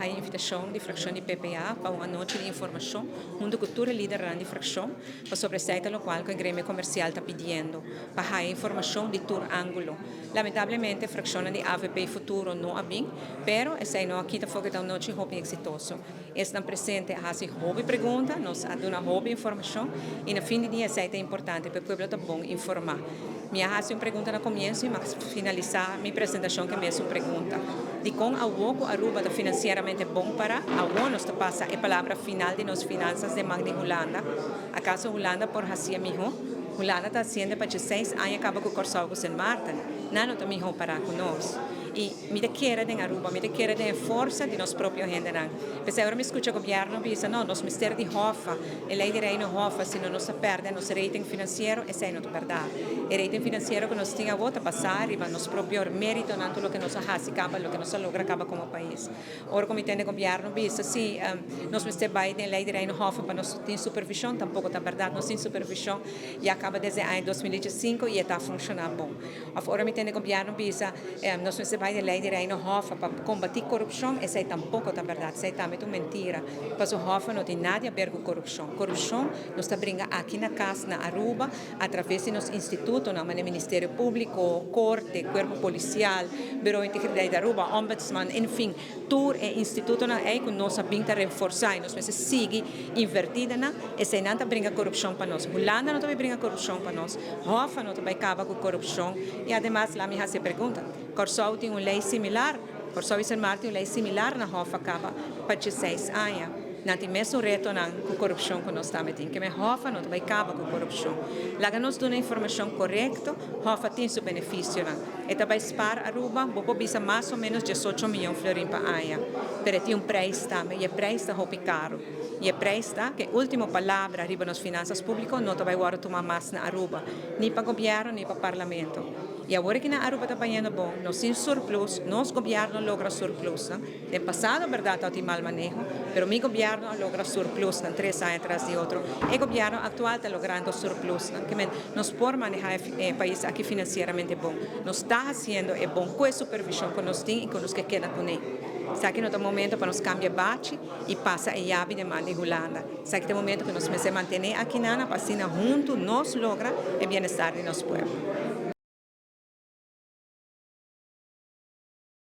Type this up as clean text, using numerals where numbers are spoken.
haya invitacion di fraccion di PPA pa un anochi di informacion hunto cu tur e lidernan di fraccion pasobra esey ta locual cu e gremio comercial ta pidiendo pa haya informacion di tur angulo. Lamentablemente fraccionnan di avp y Futuro no a bin, pero esey no a kita for cu ta un nochi hopi exitoso. Esnan presente a haci hopi pregunta, nos a duna hopi informacion y na fin di dia esey ta importante pa e pueblo ta bon informa. Mi a haci un pregunta na comienzo y mi a finalisa mi presentacion cu e mesun pregunta. Dicon awo cu Aruba ta financieramente bon para, awo nos ta pasa e palabra final di nos finanzas den man di Hulanda? Acaso Hulanda por haci'e miho? Hulanda ta haciende pa dieseis aña caba cu Corsou cu Sint Maarten. Nan no ta miho para cu nos. Y mi ta kere den Aruba, mi ta kere den e forsa di nos propio hendenan. P'esei ora mi scucha gobierno bisa, no, nos mester di Hoffa, e ley di Reino Hoffa, sino nos ta perde nos rating financiero, esei no ta berdad. E rating financiero cu nos tin awo ta basa riba nos propio meritonan, tur loke nos a haci caba, loke nos a logra caba como pais. Ora cu mi tende gobierno bisa, si, nos mester bay den ley di Reino Hoffa pa nos tin supervision, tampoco ta berdad. Nos tin supervision ya caba desde aña 2015 y e ta funciona bon. Of ora mi tende gobierno bisa, nos mester bay den ley di Reino Hoffa pa combati corupcion, esey tampoco ta berdad, esey tambe ta un mentira. Pasobra Hoffa no tin nada di haber cu corupcion. Corupcion nos ta bringa aki na cas, na Aruba, a traves di nos institutonan, manera Ministerio Publico, Corte, Cuerpo Policial, Bureau Integridad di Aruba, Ombudsman, enfin, tur e institutonan ey cu nos a bin ta reforsa y nos mester sigui inverti den nan, eseynan ta bringa corupcion pa nos. Hulanda no ta bay bringa corupcion pa nos, Hoffa no ta bay caba cu corupcion y ademas laat mi haci e pregunta, Corsou tin un ley similar? Corsou y Sint Maarten tin un ley similar na Hoffa caba pa dieseis aña. Nan tin mesun retonan cu corupcion cu nos tambe tin. Keme Hoffa no ta bay caba cu corupcion. Laga nos duna informacion corecto, Hoffa tin su beneficionan. E ta bay spaar Aruba, bo por bisa mas o menos diesocho miyon florin pa aña. Pero e tin un prijs tambe y e prijs ta hopi caro. Y e prijs ta cu e ultimo palabra riba nos finanzas publico no ta bay wordo tuma mas na Aruba, ni pa gobierno ni pa parlamento. Y awor aki na Aruba ta bayendo bon, nos tin surplus, nos gobierno logra surplusnan. Den pasado berdad tabatin mal maneho, pero mi gobierno a logra surplusnan tres aña tras di otro. E gobierno actual ta logrando surplusnan. Ke men, nos por maneha e pais aki financieramente bon. Nos ta haciendo e bon cu e supervision cu nos tin y cu nos ke keda cune. Esaki no ta momento pa nos cambia bachi y pasa e yabi den man di Hulanda. Esaki ta e momento cu nos mester mantene aki nana pa asina hunto nos logra e bienestar di nos pueblo.